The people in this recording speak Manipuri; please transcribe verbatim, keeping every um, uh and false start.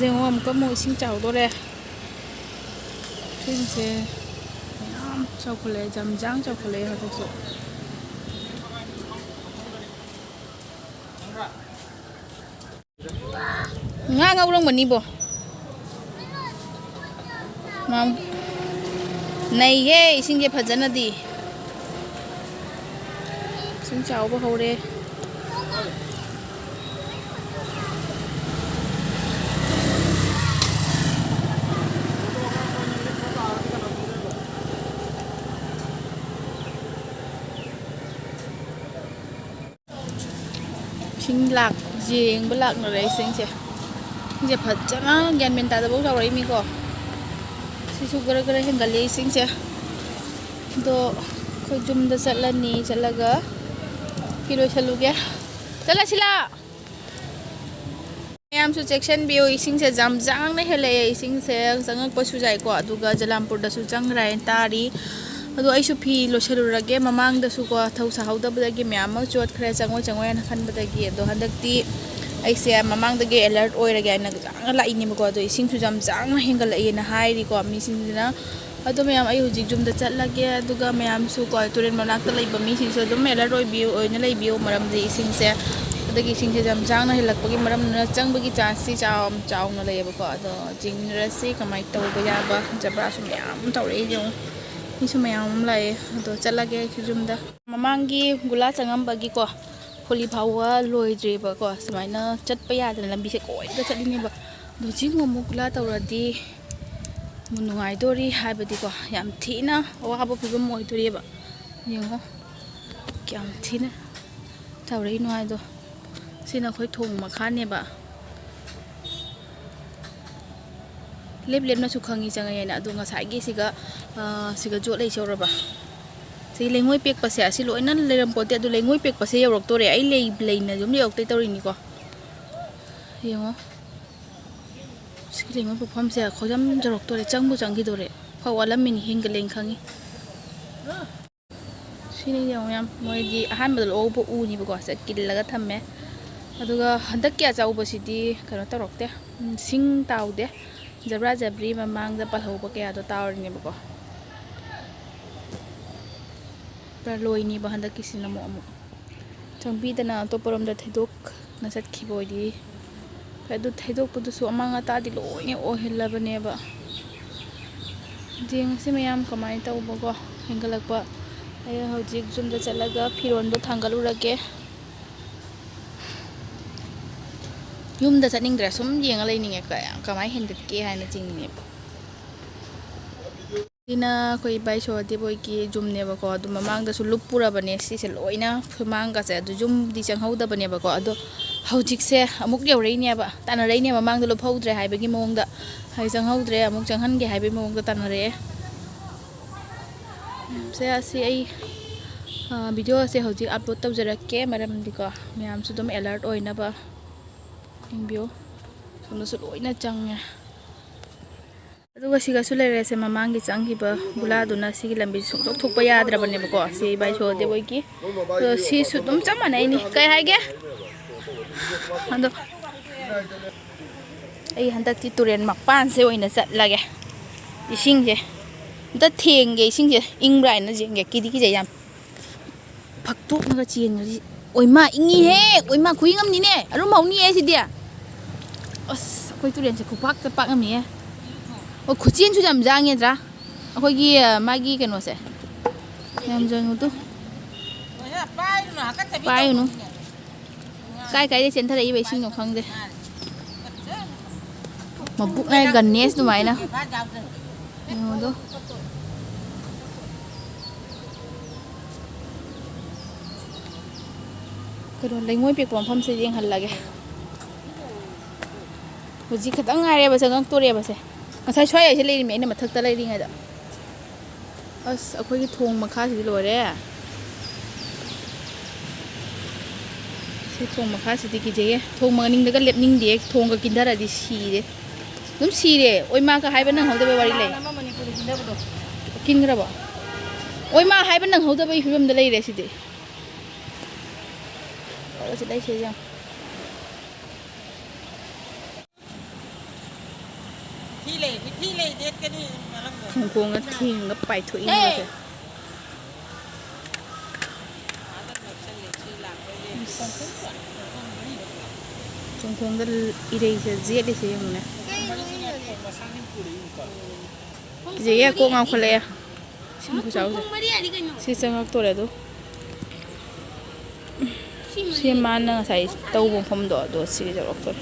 ꯌꯦꯡꯉꯣ, ꯑꯃꯨꯛꯀ ꯑꯃꯨꯛ ꯏꯁꯤꯡ ꯆꯥꯎꯗꯣꯔꯦ꯫ ꯏꯁꯤꯡꯁꯦ ꯃꯌꯥꯝ ꯆꯥꯎꯈꯠꯂꯛꯑꯦ, ꯖꯝꯖꯥꯡ ꯆꯥꯎꯈꯠꯂꯛꯑꯦ ꯍꯟꯗꯛꯁꯨ꯫ ꯉꯥ ꯉꯧꯔꯝꯒꯅꯤꯕꯣ꯫ ꯃꯥꯝ-, ꯅꯩꯌꯦ ꯏꯁꯤꯡꯁꯦ ꯐꯖꯅꯗꯤ꯫ ꯏꯁꯤꯡ ꯆꯥꯎꯕ ꯍꯧꯔꯦ꯫ ꯏꯁꯤꯡ ꯂꯥꯛ-, ꯌꯦꯡꯕ ꯂꯥꯛꯅꯔꯦ ꯏꯁꯤꯡꯁꯦ꯫ ꯏꯁꯤꯡꯁꯦ ꯐꯖꯅ ꯒ꯭ꯌꯥꯟ ꯃꯦꯟ ꯇꯥꯗꯕ ꯆꯥꯎꯔꯛꯏꯅꯤꯀꯣ꯫ ꯁꯤꯁꯨ ꯈꯔ ꯈꯔ ꯍꯦꯟꯒꯠꯂꯦ ꯏꯁꯤꯡꯁꯦ꯫ ꯑꯗꯣ ꯑꯩꯈꯣꯏ ꯌꯨꯝꯗ ꯆꯠꯂꯅꯤ, ꯆꯠꯂꯒ ꯐꯤ ꯂꯣꯏꯁꯜꯂꯨꯒꯦ꯫ ꯆꯠꯂꯁꯤ ꯂꯥ꯫ ꯃꯌꯥꯝꯁꯨ ꯆꯦꯛꯁꯤꯟꯕꯤꯌꯨ, ꯏꯁꯤꯡꯁꯦ ꯌꯥꯝ ꯌꯥꯡꯅ ꯍꯦꯜꯂꯛꯑꯦ, ꯏꯁꯤꯡꯁꯦ ꯆꯪꯉꯛꯄꯁꯨ ꯌꯥꯏꯀꯣ, ꯑꯗꯨꯒ ꯖꯂꯥꯝꯄꯨꯔꯗꯁꯨ ꯆꯪꯈ꯭ꯔꯦ ꯍꯥꯏꯅ ꯇꯥꯔꯤ꯫ ꯑꯗꯣ ꯑꯩꯁꯨ ꯐꯤ ꯂꯣꯏꯁꯜꯂꯨꯔꯒꯦ, ꯃꯃꯥꯡꯗꯁꯨꯀꯣ ꯊꯧ ꯁꯥꯍꯧꯗꯕꯗꯒꯤ ꯃꯌꯥꯝ ꯑꯃ ꯆꯣꯠꯈ꯭ꯔꯦ, ꯆꯪꯉꯣꯏ ꯆꯪꯉꯣꯏ ꯍꯥꯏꯅ ꯈꯟꯕꯗꯒꯤ꯫ ꯑꯗꯣ ꯍꯟꯗꯛꯇꯤ ꯑꯩꯁꯦ ꯃꯃꯥꯡꯗꯒꯤ ꯑꯦꯂꯔꯠ ꯑꯣꯏꯔꯒꯦ ꯍꯥꯏꯅ ꯌꯥꯝꯅ ꯂꯥꯛꯏꯅꯦꯕꯀꯣ꯫ ꯑꯗꯣ ꯏꯁꯤꯡꯁꯨ ꯌꯥꯝ ꯌꯥꯡꯅ ꯍꯦꯟꯒꯠꯂꯛꯑꯦꯅ ꯍꯥꯏꯔꯤꯀꯣ ꯃꯤꯁꯤꯡꯁꯤꯅ꯫ ꯑꯗꯣ ꯃꯌꯥꯝ, ꯑꯩ ꯍꯧꯖꯤꯛ ꯌꯨꯝꯗ ꯆꯠꯂꯒꯦ, ꯑꯗꯨꯒ ꯃꯌꯥꯝꯁꯨ ꯀꯣ, ꯇꯨꯔꯦꯜ ꯃꯅꯥꯛꯇ ꯂꯩꯕ ꯃꯤꯁꯤꯡꯁꯨ ꯑꯗꯨꯝ ꯑꯦꯂꯔꯠ ꯑꯣꯏꯕꯤꯌꯨ, ꯑꯣꯏꯅ ꯂꯩꯕꯤꯌꯨ, ꯃꯔꯝꯗꯤ ꯏꯁꯤꯡꯁꯦ, ꯑꯗꯒꯤ ꯏꯁꯤꯡꯁꯦ ꯌꯥꯝ ꯌꯥꯡꯅ ꯍꯦꯜꯂꯛꯄꯒꯤ ꯃꯔꯝꯅ ꯆꯪꯕꯒꯤ ꯆꯥꯟꯁꯁꯤ ꯆꯥꯎ-, ꯆꯥꯎꯅ ꯂꯩꯌꯦꯕꯀꯣ꯫ ꯑꯗꯣ ꯌꯦꯡꯃꯤꯟꯅꯔꯁꯤ ꯀꯃꯥꯏꯅ ꯇꯧꯕ ꯌꯥꯕ꯫ ꯖꯕ꯭ꯔꯥꯁꯨ ꯃꯌꯥꯝ ꯑꯃ ꯇꯧꯔꯛꯑꯦ ꯌꯦꯡꯉꯨ, ꯃꯤꯁꯨ ꯃꯌꯥꯝ ꯑꯃ ꯂꯥꯛꯑꯦ꯫ ꯑꯗꯣ ꯆꯠꯂꯒꯦ ꯑꯩꯁꯨ ꯌꯨꯝꯗ꯫ ꯃꯃꯥꯡꯒꯤ ꯒꯨꯂꯥ ꯆꯪꯉꯝꯕꯒꯤꯀꯣ, ꯈꯣꯂꯤ ꯐꯥꯎꯕ ꯂꯣꯏꯗ꯭ꯔꯤꯕꯀꯣ, ꯁꯨꯃꯥꯏꯅ ꯆꯠꯄ ꯌꯥꯗꯅ ꯂꯝꯕꯤꯁꯦ ꯀꯣꯏꯔꯒ ꯆꯠꯂꯤꯅꯦꯕ꯫ ꯑꯗꯣ ꯍꯧꯖꯤꯛ ꯑꯃꯨꯛ ꯒꯨꯂꯥ ꯇꯧꯔꯗꯤ ꯅꯨꯡꯉꯥꯏꯗꯣꯔꯤ ꯍꯥꯏꯕꯗꯤꯀꯣ, ꯌꯥꯝ ꯊꯤꯅ ꯑꯋꯥꯕ ꯐꯤꯕꯝ ꯑꯣꯏꯗꯣꯔꯤꯕ꯫ ꯌꯦꯡꯉꯣ ꯀꯌꯥꯝ ꯊꯤꯅ ꯇꯧꯔꯛꯏꯅꯣ ꯍꯥꯏꯗꯣ꯫ ꯁꯤꯅ ꯑꯩꯈꯣꯏ ꯊꯣꯡ ꯃꯈꯥꯅꯦꯕ꯫ ꯂꯦꯞ ꯂꯦꯞꯅꯁꯨ ꯈꯪꯉꯤ ꯆꯪꯉꯛꯑꯦꯅ꯫ ꯑꯗꯣ ꯉꯁꯥꯏꯒꯤ ꯁꯤꯒ, ꯑꯥ, ꯁꯤꯒ ꯖꯣꯠ ꯂꯩꯁꯧꯔꯕ꯫ ꯁꯤ ꯂꯩꯉꯣꯏ ꯄꯦꯛꯄꯁꯦ ꯑꯁꯤ ꯂꯣꯏꯅ ꯂꯩꯔꯝꯄꯣꯠꯇꯦ꯫ ꯑꯗꯨ ꯂꯩꯉꯣꯏ ꯄꯦꯛꯄꯁꯦ ꯌꯧꯔꯛꯇꯣꯔꯦ꯫ ꯑꯩ ꯂꯩ ꯂꯩꯅ ꯑꯗꯨꯝ ꯌꯧꯔꯛꯇꯣꯏ ꯇꯧꯔꯤꯅꯤꯀꯣ꯫ ꯌꯦꯡꯉꯣ꯫ ꯁꯤ ꯂꯩꯉꯣꯏ ꯄꯣꯛꯐꯝꯁꯦ ꯑꯩꯈꯣꯏ ꯌꯥꯝ ꯌꯧꯔꯛꯇꯣꯔꯦ, ꯆꯪꯕꯨ ꯆꯪꯈꯤꯗꯣꯔꯦ꯫ ꯈꯔ ꯋꯥꯠꯂꯝꯃꯤꯅꯤ, ꯍꯦꯟꯒꯠꯂꯦꯅ ꯈꯪꯉꯤ꯫ ꯁꯤꯅꯤ ꯌꯦꯡꯉꯣ ꯃꯌꯥꯝ, ꯃꯣꯏꯗꯤ ꯑꯍꯥꯟꯕꯗ ꯂꯧꯕ ꯎꯅꯤꯕꯀꯣ, ꯁꯤꯗ ꯀꯤꯜꯂꯒ ꯊꯝꯃꯦ꯫ ꯑꯗꯨꯒ ꯍꯟꯗꯛꯀꯤ ꯑꯆꯧꯕꯁꯤꯗꯤ ꯀꯩꯅꯣ ꯇꯧꯔꯛꯇꯦ, ꯎꯝ, ꯁꯤꯡ ꯇꯥꯎꯗꯦ꯫ ꯖꯕ꯭ꯔꯥ ꯖꯕ꯭ꯔꯤ ꯃꯃꯥꯡꯗ ꯄꯜꯍꯧꯕ ꯀꯌꯥꯗꯣ ꯇꯥꯎꯔꯤꯅꯦꯕꯀꯣ꯫ ꯄꯨꯔꯥ ꯂꯣꯏꯅꯤꯕ ꯍꯟꯗꯛꯀꯤꯁꯤꯅ ꯑꯃꯨꯛ ꯑꯃꯨꯛ꯫ ꯆꯪꯕꯤꯗꯅ ꯑꯇꯣꯞꯄꯔꯣꯝꯗ ꯊꯩꯗꯣꯛꯅ ꯆꯠꯈꯤꯕ ꯑꯣꯏꯗꯤ ꯐꯩ꯫ ꯑꯗꯨ ꯊꯩꯗꯣꯛꯄꯗꯨꯁꯨ ꯑꯃꯥꯡ ꯑꯇꯥꯗꯤ ꯂꯣꯏꯅ ꯑꯣꯏꯍꯜꯂꯕꯅꯦꯕ꯫ ꯌꯦꯡꯉꯁꯤ ꯃꯌꯥꯝ ꯀꯃꯥꯏꯅ ꯇꯧꯕꯀꯣ ꯍꯦꯟꯒꯠꯂꯛꯄ꯫ ꯑꯩ ꯍꯧꯖꯤꯛ ꯌꯨꯝꯗ ꯆꯠꯂꯒ ꯐꯤꯔꯣꯟꯗꯣ ꯊꯥꯡꯒꯠꯂꯨꯔꯒꯦ꯫ ꯌꯨꯝꯗ ꯆꯠꯅꯤꯡꯗ꯭ꯔꯦ, ꯁꯨꯝ ꯌꯦꯡꯉ ꯂꯩꯅꯤꯡꯉꯦ꯫ ꯀꯌꯥ-, ꯀꯃꯥꯏꯅ ꯍꯦꯟꯒꯠꯀꯦ ꯍꯥꯏꯅ ꯆꯤꯡꯅꯤꯡꯉꯦꯕ꯫ ꯁꯤꯅ ꯑꯩꯈꯣꯏ ꯏꯕꯥꯏ ꯁꯣꯍꯗꯦꯕ ꯍꯣꯏꯒꯤ ꯌꯨꯝꯅꯦꯕꯀꯣ꯫ ꯑꯗꯨ ꯃꯃꯥꯡꯗꯁꯨ ꯂꯨꯞꯄꯨꯔꯕꯅꯦ ꯁꯤꯁꯦ ꯂꯣꯏꯅ, ꯁꯨꯃꯥꯡꯒꯁꯦ꯫ ꯑꯗꯨ ꯌꯨꯝꯗꯤ ꯆꯪꯍꯧꯗꯕꯅꯦꯕꯀꯣ꯫ ꯑꯗꯣ ꯍꯧꯖꯤꯛꯁꯦ ꯑꯃꯨꯛ ꯌꯧꯔꯛꯏꯅꯦꯕ, ꯇꯥꯟꯅꯔꯛꯏꯅꯦ꯫ ꯃꯃꯥꯡꯗ ꯂꯨꯞꯍꯧꯗ꯭ꯔꯦ ꯍꯥꯏꯕꯒꯤ ꯃꯑꯣꯡꯗ, ꯍꯧꯖꯤꯛ ꯆꯪꯍꯧꯗ꯭ꯔꯦ, ꯑꯃꯨꯛ ꯆꯪꯍꯟꯒꯦ ꯍꯥꯏꯕꯒꯤ ꯃꯑꯣꯡꯗ ꯇꯥꯟꯅꯔꯛꯑꯦ꯫ ꯁꯦ, ꯑꯁꯤ ꯑꯩ, ꯑ, video ꯑꯁꯦ ꯍꯧꯖꯤꯛ upload ꯇꯧꯖꯔꯛꯀꯦ, ꯃꯔꯝꯗꯤꯀꯣ ꯃꯌꯥꯝꯁꯨ ꯑꯗꯨꯝ alert ꯑꯣꯏꯅꯕ ꯌꯦꯡꯕꯤꯌꯨ꯫ ꯁꯣꯝꯗꯁꯨ ꯂꯣꯏꯅ ꯆꯪꯉꯦ꯫ ꯑꯗꯨꯒ ꯁꯤꯒꯁꯨ ꯂꯩꯔꯦꯁꯦ, ꯃꯃꯥꯡꯒꯤ ꯆꯪꯈꯤꯕ ꯒꯨꯂꯥꯗꯨꯅ ꯁꯤꯒꯤ ꯂꯝꯕꯤꯁꯦ ꯁꯨꯡꯊꯣꯛ ꯊꯣꯛꯄ ꯌꯥꯗ꯭ꯔꯕꯅꯦꯕꯀꯣ, ꯁꯤ ꯏꯕꯥꯏ ꯁꯣꯍꯗꯦꯕ ꯍꯣꯏꯒꯤ꯫ ꯑꯗꯣ ꯁꯤꯁꯨ ꯑꯗꯨꯝ ꯆꯞ ꯃꯥꯟꯅꯩꯅꯤ꯫ ꯀꯩ ꯍꯥꯏꯒꯦ? ꯑꯗꯣ ꯑꯩ ꯍꯟꯗꯛꯇꯤ ꯇꯨꯔꯦꯟ ꯃꯄꯥꯟꯁꯦ ꯑꯣꯏꯅ ꯆꯠꯂꯒꯦ꯫ ꯏꯁꯤꯡꯁꯦ ꯑꯝꯇ ꯊꯦꯡꯒꯦ, ꯏꯁꯤꯡꯁꯦ ꯏꯪꯕ꯭ꯔꯥ ꯍꯥꯏꯅ ꯌꯦꯡꯒꯦ꯫ ꯀꯤꯗꯤ ꯀꯤꯖꯩ ꯌꯥꯝ꯫ ꯐꯛꯇꯣꯛꯅꯒ ꯆꯦꯟꯈ꯭ꯔꯁꯤ꯫ ꯑꯣꯏꯃꯥ, ꯏꯪꯉꯤꯍꯦ! ꯑꯣꯏꯃꯥ, ꯈꯨꯏꯪ ꯑꯃꯅꯤꯅꯦ! ꯑꯔꯨꯝ ꯍꯧꯅꯤꯌꯦ ꯁꯤꯗꯤ꯫ ꯑꯁ, ꯑꯩꯈꯣꯏ ꯇꯨꯔꯦꯟꯁꯦ ꯈꯨꯄꯥꯛꯇ ꯄꯥꯛ ꯉꯝꯃꯤꯍꯦ꯫ ꯑꯣ, ꯈꯨꯆꯦꯟꯁꯨ ꯌꯥꯝ ꯌꯥꯡꯉꯦꯗ꯭ꯔꯥ? ꯑꯩꯈꯣꯏꯒꯤ, ꯑ, ꯃꯥꯒꯤ ꯀꯩꯅꯣꯁꯦ꯫ ꯌꯥꯝ ꯌꯥꯡꯉꯨ ꯇꯨ꯫ ꯄꯥꯏꯔꯨꯅꯨ꯫ ꯀꯥꯏ ꯀꯥꯏꯗꯩ ꯆꯦꯟꯊꯔꯛꯏꯕ ꯏꯁꯤꯡꯅꯣ ꯈꯪꯗꯦ꯫ ꯃꯕꯨꯛ ꯅꯥꯏ ꯒꯅꯦꯁ ꯑꯗꯨꯃꯥꯏꯅ꯫ ꯌꯦꯡꯉꯨꯗꯣ꯫ ꯀꯩꯅꯣ, ꯂꯩꯉꯣꯏ ꯄꯦꯛꯄ ꯃꯐꯝꯁꯦ ꯌꯦꯡꯍꯜꯂꯒꯦ꯫ ꯍꯧꯖꯤꯛ ꯈꯛꯇꯪ ꯉꯥꯏꯔꯦꯕ ꯆꯪꯉꯛꯇꯣꯔꯦꯕꯁꯦ꯫ ꯉꯁꯥꯏ ꯁ꯭ꯋꯥꯏ ꯍꯥꯏꯁꯦ ꯂꯩꯔꯤꯃꯦ, ꯑꯩꯅ ꯃꯊꯛꯇ ꯂꯩꯔꯤꯉꯩꯗ꯫ ꯑꯁ, ꯑꯩꯈꯣꯏꯒꯤ ꯊꯣꯡ ꯃꯈꯥꯁꯤꯗꯤ ꯂꯣꯏꯔꯦ꯫ ꯁꯤ ꯊꯣꯡ ꯃꯈꯥꯁꯤꯗꯤ ꯀꯤꯖꯩꯌꯦ꯫ ꯊꯣꯡ ꯃꯅꯤꯡꯗꯒ ꯂꯦꯞꯅꯤꯡꯗꯦ꯫ ꯊꯣꯡꯒ ꯀꯤꯟꯊꯔꯗꯤ ꯁꯤꯔꯦ꯫ ꯑꯗꯨꯝ ꯁꯤꯔꯦ꯫ ꯑꯣꯏꯃꯥꯒ ꯍꯥꯏꯕ ꯅꯪꯍꯧꯗꯕꯩ ꯋꯥꯔꯤ ꯂꯩ꯫ ꯅꯍꯥꯟ ꯑꯃ ꯃꯅꯤꯄꯨꯔꯗ ꯀꯤꯟꯊꯕꯗꯣ꯫ ꯀꯤꯟꯈ꯭ꯔꯕꯣ? ꯑꯣꯏꯃꯥ ꯍꯥꯏꯕ ꯅꯪꯍꯧꯗꯕꯒꯤ ꯐꯤꯕꯝꯗ ꯂꯩꯔꯦ ꯁꯤꯗꯤ꯫ ꯑꯣ, ꯁꯤ ꯂꯩꯁꯦ ꯌꯦꯡꯉꯣ꯫ ꯃꯤꯊꯤ ꯂꯩ, ꯃꯤꯊꯤ ꯂꯩ ꯗꯦꯠꯀꯅꯤ꯫ ꯃꯔꯝꯗꯣ꯫ ꯈꯣꯡꯈꯣꯡꯒ ꯊꯦꯡꯒ ꯄꯥꯏꯊꯣꯛꯏꯅꯦ꯫ ꯆꯣꯡꯊꯣꯡꯗ ꯏꯔꯩꯁꯦ ꯌꯦꯠꯂꯤꯁꯦ ꯌꯦꯡꯉꯨꯅꯦ꯫ ꯀꯤꯖꯩꯌꯦ, ꯀꯣꯛ ꯉꯥꯎꯈꯠꯂꯛꯑꯦ꯫ ꯁꯤꯃ ꯈꯨꯆꯥꯎꯁꯦ꯫ ꯁꯤ ꯆꯪꯉꯛꯇꯣꯔꯦ ꯑꯗꯨ꯫ ꯁꯤ ꯃꯥꯅ ꯉꯁꯥꯏ ꯇꯧꯕ ꯃꯐꯝꯗꯣ ꯑꯗꯣ ꯁꯤꯒꯤ ꯆꯪꯉꯛꯇꯣꯔꯦ꯫